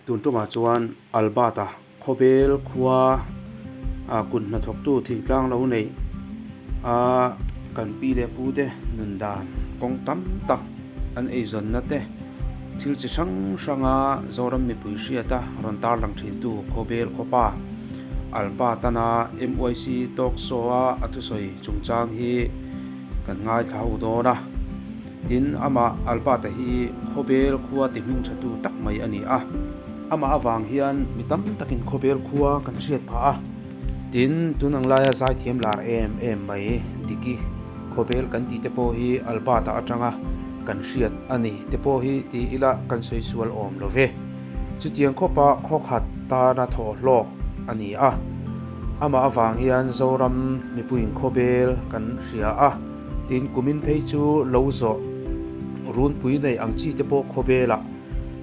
Tun tumah chuan Albert-a Khawbel khua ah kut hnathawktu thingtlang lo neih a kan pi leh pu te nun dan kawng tam tak an eizawnna te thil chi hrang hranga Zoram mipui hriata rawn tarlang thintu Khawbel khawpa Albert-ana MYC talk show a a thusawi chungchang hi kan ngaithla ho dawn a. Tin, amah Albert-a hi Khawbel khua ti hming thatu tak mai a ni a. Amah avang hian mi tam takin Khawbel khua kan hriat phah a. Tin, tun ang laia zaithiam lar em em mai Diki Khawbel kan tih te pawh hi Albert-a atanga kan hriat a ni te pawh hi ti ila kan sawi sual awm lo ve. Chutiang khawpa khawkhat tana thawh hlawk a ni a. Amah avang hian Zoram mipuiin Khawbel kan hria a. Tin, kumin phei chu lo zawh runpui nei ang chi te pawh khawvelah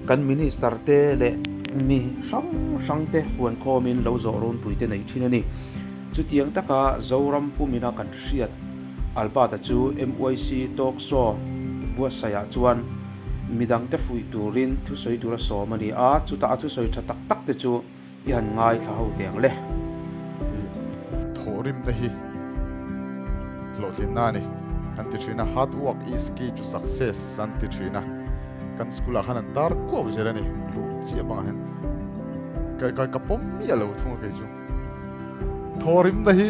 kan Minister te leh mi hrang hrang te fuan khawmin lo zawh runpui te nei thin a ni. Chutiang taka Zoram pumina kan hriat Albert-a chu MYC talk show buatsaihah chuan midangte fuih turin thusawi tura sawm a ni a, chutah a thusawi tha tak tak te chu I han ngaithla ho teh ang le. Thawhrim te hi hlawhtlinna a ni an ti thin a, hard work is key to success an ti thin a, kan school ah khan an tar kuau zel a ni, luh chiah bangah hian ka ka ka pawm miah lo thung a kei chu. Thawhrim te hi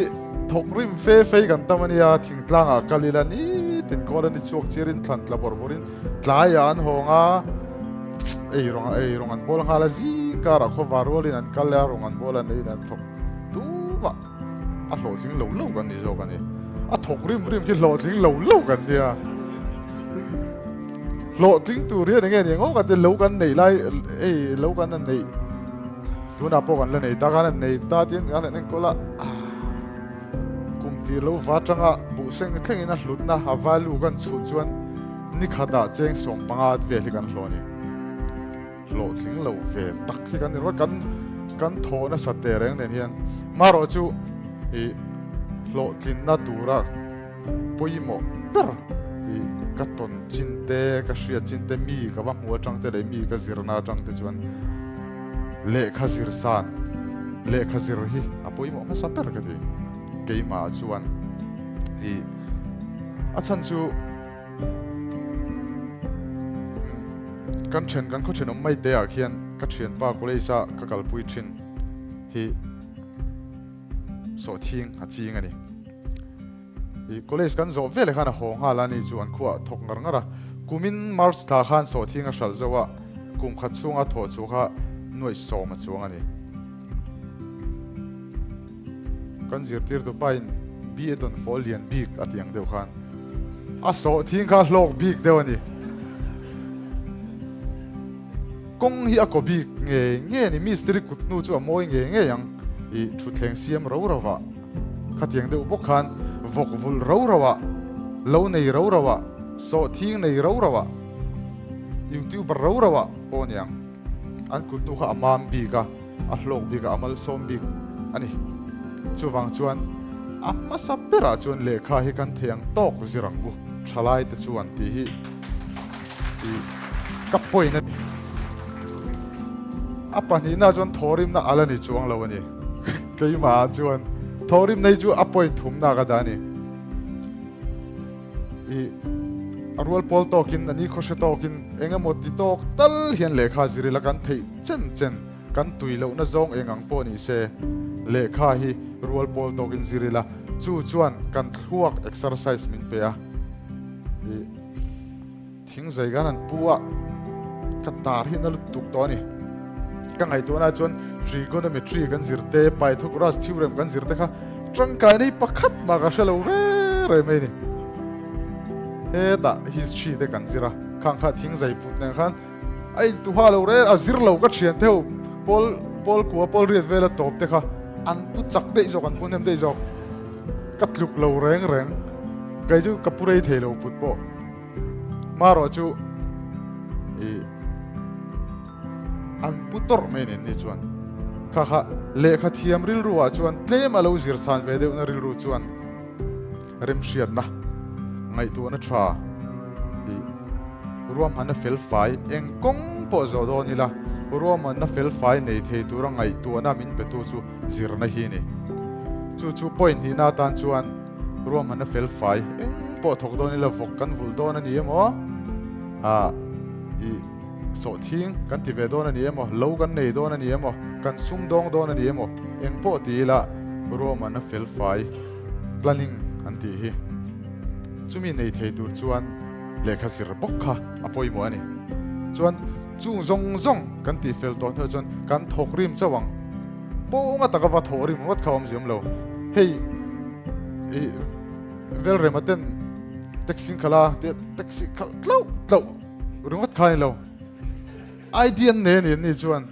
thawkrim fe fei kan tam a nia, thingtlang ah kal ila nitin kawl a ni chhuak chiar in thlan tla bawrh bawrh in tlaiah an hawng a, Ei rawng ei rawng an bawl nghal a zing karah khawvar rualin an kal leh a rawng an bawl a neiin an thawk tumah a hlawhtling lo lo kan ni zawk a ni. A thawk rim rim khi hlawhtling lo lo kan nia. Hlawhtling tur hian enge ni ang aw kan ti lo kan neih lai ei lo kan an neih tunah pawh kan la nei ta khan an nei ta tin kan an enkawl a kum tir lo va tanga buhseng thlengin a hlutna a value kan chhut chuan Ni khatah cheng 15 vel hi kan hlawh a ni. Hlawhtling lo ve tak hi kan ni rawt. Kan kan thaw nasa teh reng nen hian marawh chu i hlawhtlinna tura pawimawh ber i ka tawn chin te, ka hriat chin te, mi ka va hmu atang te leh mi ka zirna atang te chuan lehkha zir san, lehkha zir hi a pawimawh hmasa ber ka ti. Keimah chuan i a chhan chu Kan then kan khaw thenawm mai te ah khian ka thianpa college a ka kalpui thin hi sawhthing a ching a ni. I college kan zawh veleh khan a haw nghal a ni chu an khuah thawk ngar ngar a. Kumin March thla khan sawhthing a hralh zo a, kum khat chhunga thawh chu kha nuaih sawm a chuang a ni. Kan zirtirtu pain BA tawn fawl lian bik a ti ang deuh khan a sawh thing kha hlawk bik deuh a ni. Kawng hi a kaw bik nge nge a ni, mistiri kut hnu chu a mawi nge ngei ang i thutthleng siam ro ro ah khatiang deuh bawk khan vawk vulh ro ro ah, lo nei ro ro ah, sawh thing nei ro ro ah, youtuber ro ro ah pawh a ni ang. An kut hnu kha a mam bik a. A hlawk bik a, a malsawm bik a ni. Chuvang chuan a hmasa berah chuan lehkha hi kan thei ang tawk zir ang u, thalai te chuan tih hi i ka point a ni. A pahnihna chuan thawhrimna a la ni chuang lo a ni. Keimahah chuan thawhrimna hi chu a point thumna ka dah a ni. I a rual pawl tawkin, a ni khawhre tawkin eng emaw ti tawk tal hian lehkha zir ila kan theih chen chen, kan tui lohna zawng eng ang pawh ni se, lehkha hi rual pawl tawkin zir ila, chu chuan kan thluak exercise min pe a. I thing zai khan an pu a, ka tar hi na lutuk tawh a ni. Ka ngaihtuahna chuan trigonometry kan zir te, Pythagoras theorem kan zir te kha tangkaina hi pakhat mah ka hre lo re re mai a ni. Hetah history te kan zir a, khang kha thing zai put nen khan a intuha lo re a zir lo ka thian te ho pawl pawl kua pawl riat vela tawp te kha an pu chak daih zawk an pu hnem daih zawk ka tluk lo reng reng kei chu ka pu rei thei lo put pawh marawh chu i an pu tawrh mai nen ni chuan kha kha lehkha thiam rilru ah chuan tlem a lo zir san ve deuhna rilru chuan Remhriatna, ngaihtuahna tha i ruahmanna fel fai eng kawng pawh zawh dawn ila. Ruahmanna fel fai nei thei tura ngaihtuahna min petu chu zirna hi a ni. Chu chu point hnihna atan chuan ruahmanna fel fai eng pawh thawk dawn ila vawk kan vulh dawn a ni emaw, ah i sawhthing kan ti ve dawn a ni emaw, lo kan nei dawn a ni emaw, kan sumdawng dawn a ni emaw, eng pawh ti ila ruahmanna fel fai planning an tih hi. Chumi nei thei tur chuan lehkha zir bawk kha a pawimawh a ni. Chuan chung zawng zawng kan tih fel tawh hnuah chuan kan thawk rim chauh ang. Pawnga taka va thawh rim ngawt kha awm ziam lo. Hei i Velrema ten taxi an khalh a, tia taxi khalh tlauh tlauh ringawt kha a ni lo. Idea an nei a ni an ni chuan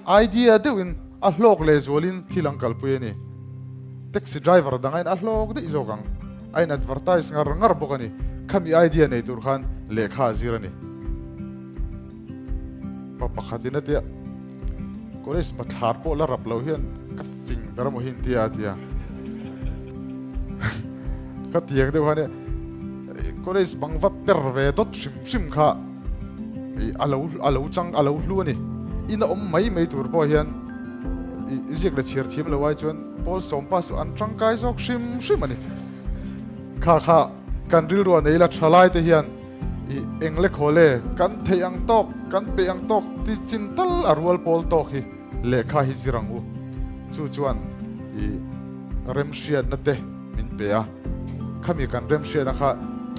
idea deuhin a hlawk leh zualin thil an kalpui a ni. Taxi driver dang aiin a hlawk daih zawk ang. A in advertise ngar ngar bawk a ni. Khami idea nei tur khan lehkha a zir a ni. Pa pakhatin a tia, College bathlar pawh la rap lo hian ka fing ber emaw hi an tia a tia. Ka tiang deuh khan college bang va per ve dawt hrim hrim kha a lo a lo chang a lo hlu a ni. In a awm mai mai tur pawh hian i ziak leh chhiar thiam lo ai chuan pawl sawm pass chu an tangkai zawk hrim hrim a ni. Kha kha kan rilru a nei la tha lai te hian i eng le khaw le kan theih ang tawk kan peih ang tawk ti chin tal a rual pawl tawk hi lehkha hi zir ang u. Chu chuan i remhriatna te min pe a, khami kan remhriatna kha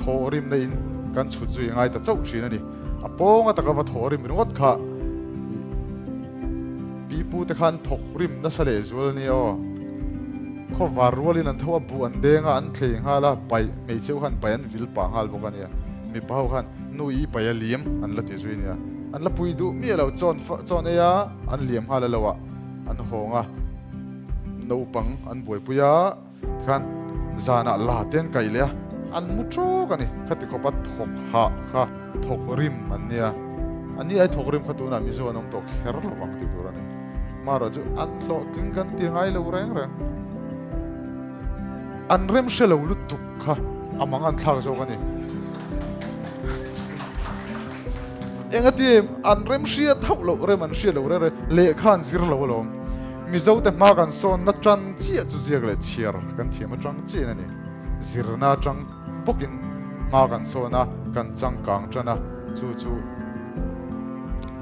thawhrimna in kan chhut zui a ngai ta chauh thin a ni. A pawng ataka va thawhrim ringawt kha i pipu te khan thawk rim nasa leh zual a nia aw. Khawvar rualin an tho a, buh an deng a, an thlei nghal a, paih hmeichhe ho khan paih an vil pah nghal bawk a nia. Mipa ho khan nu i paih a liam an la ti zui a nia. An la pui duh miah lo, chawn chawn ei a, an liam nghal a lo ah an hawng a, naupang an buaipui a. Tikhan zanah la te an kaih leh a, an mu tawk a ni. Khati khawpa thawk hah kha thawk rim an nia. A ni ai thawk rim kha tunah Mizo an awm tawh kher lo vang tih tur a ni. Marawh chu an hlawhtling kan ti ngai lo reng reng. An rem hre lo lutuk kha a mang an thlak zawk a ni. Engati an rem hriat hauh loh rem an hriat lo reng reng lehkha an zir lo alawm. Mizote hma kan sawnna tan chiah chu ziak leh chhiar kan thiam atang chiahin a ni. Zirna atang bawkin hma kan sawn a, kan changkang tan a, chu chu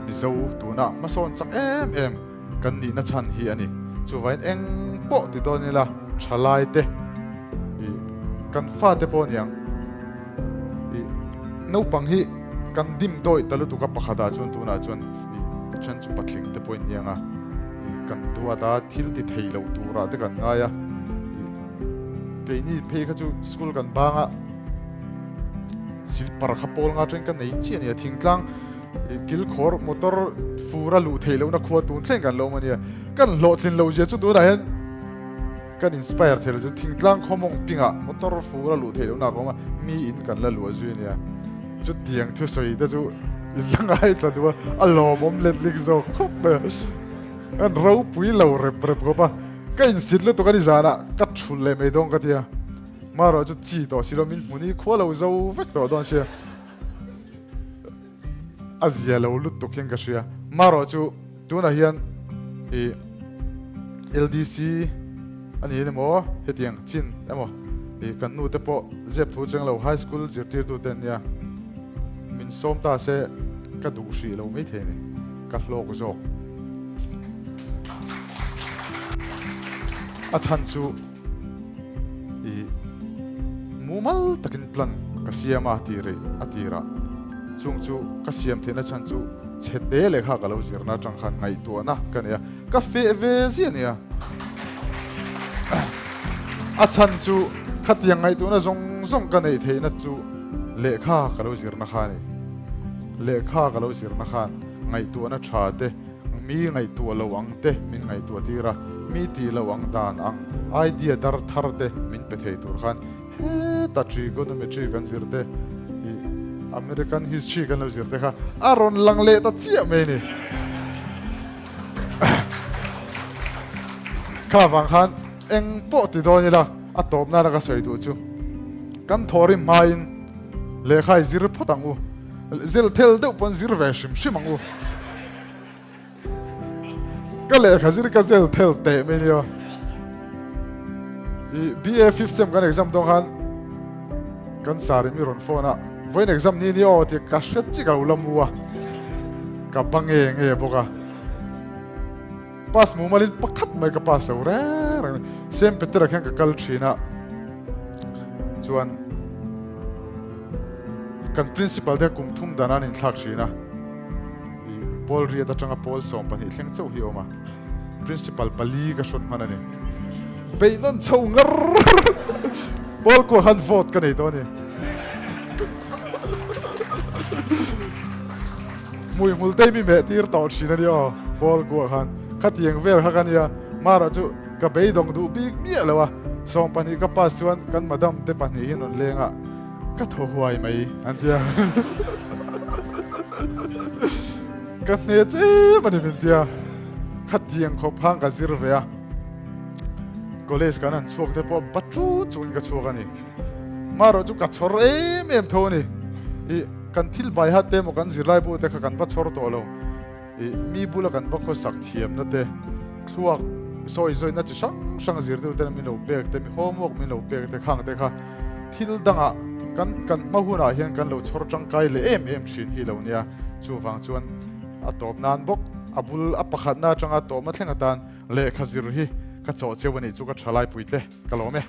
Mizo tuna hmasawn chak em em kan nihna chhan hi a ni. Chuvain eng pawh ti dawn ila thalaite ih kan fate pawh aniang ih naupang hi kan dim dawih ta lutuk a pakhatah chuan tunah chuan ih a then chu patling te pawhin aniang a ih kan duat a thil ti thei lo turah te kan ngai a ih keini phei kha chu school kan bang a silpar kha pawl nga atangin ka nei chiah a ni a thingtlang Kilkhawr motor fur a luh theih lohna khua tun thleng kan lo awm a nia. Kan hlawhtlin loh zia chu tunah hian kan inspire thei lo chu thingtlang khawmawng pingah motor fur a luh theih lohna ka awm a, mi in kan la luah zui a nia. Chutiang thusawi te chu in la ngaithla duh a, a lawmawm letling zawk khawp mai a. Kan ropui lo rep rep khawp a, ka insit lutuk a ni zanah ka thulh leh mai dawn ka tia. Marawh chu chi tawh si lo min hmu ni khua lo zo vek tawh dawn sia. A zia lo lutuk hian ka hria. Marawh chu tunah hian i LDC a ni emaw hetiang chin emaw i kan nu te pawh zep thu cheng lo high school zirtirtu te an nia min sawm ta se ka duh hrih lo mai thei a ni ka hlawk zawk. A chhan chu I mumal takin plan ka siam a tih rih a tirah chung chu ka siam theihna chhan chu chhe te lehkha ka lo zirna atang khan ngaihtuahna ka nei a, ka feh ve ziah a nia. A chhan chu khatiang ngaihtuahna zawng zawng ka neih theihna chu lehkha ka lo zirna kha a ni. Lehkha ka lo zirna khan ngaihtuahna tha te Mi ngaihtuah lo ang te min ngaihtuah tir a, mi tih lo ang dan ang idea dar thar te min pe thei tur khan heta trigonometry kan zir te, ih American history kan lo zir te kha a rawn lang leh ta chiah mai a ni. Kha vang khan eng pawh ti dawn ila a tawp nana ka sawi duh chu kan thawhrim hmain lehkha i zir phawt ang u, zel thel deuh pawn zir ve hrim hrim ang u. Ka lehkha zir ka zel thel teh mai nia. I BA fifth sem kan exam dawn khan kan sari mi rawn phone a, vawiin exam ni ni aw tih ka hre chik a lo la mu a, ka ba nge nge bawk a. Pass mumalin pakhat mai ka pass lo reng reng. Sem Petera khian ka kal thin a, chuan kan principal te kum thum dan an inthlak thin a, pawl riat atanga pawl 12 thleng chauh hi a awm a, principal pali ka hrawn hman a ni. Beih nawn chho ngar pawl kuah khan vote ka nei tawh a ni. Hmui hmul te mi meh tir tawh thin a nia aw pawl kuah khan khatiang vel kha ka nia mara chu ka beidawng duh bik miah lo a 12 ka pass chuan kan madam te pahnih hi rawn leng a ka thaw huai mai an tia ka hne chem a ni min tia khatiang khawp hang ka zir ve a college kan han chhuak te pawh batru chungin ka chhuak a ni mara chu ka chhawr em em tho a ni i Kan thil bai hat te emaw kan zirlai bu te kha kan va chhawr tawh lo. Ih, mi bula kan va khawsak thiamna te, thluak sawi zawina chi hrang hrang zirtir ten min lo pek te, mi homework min lo pek te khang te kha thil dangah kan kan hma hunah hian kan lo chhawr tangkai leh em em thin hi lo nia. Chuvang chuan a tawp nan bawk a bul a pakhatna atanga tawpna thleng atan lehkha zir hi ka chawh cheu a nih chu ka thalai puite. Ka lawm e.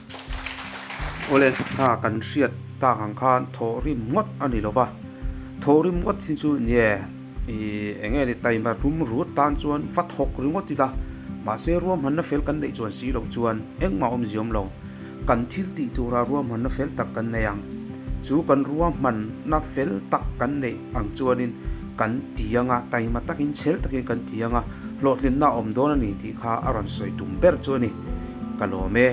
Awle, hna kan hriat tak ang khan thawhrim ngawt a ni lova, thawhrim ngawt hi chu nie i eng nge ni taima tum rut tan chuan va thawk ringawt ila, mahse ruahmanna fel kan neih chuan si loh chuan engmah awmzia awm lo. Kan thil tih tura ruahmanna fel tak kan nei ang. Chu kan ruahmanna fel tak kan neih ang chuanin kan ti anga, taima takin chhel takin kan ti anga, hlawhtlinna a awm dawn a ni tih kha a rawn sawi tum ber chu a ni. Ka lawm e.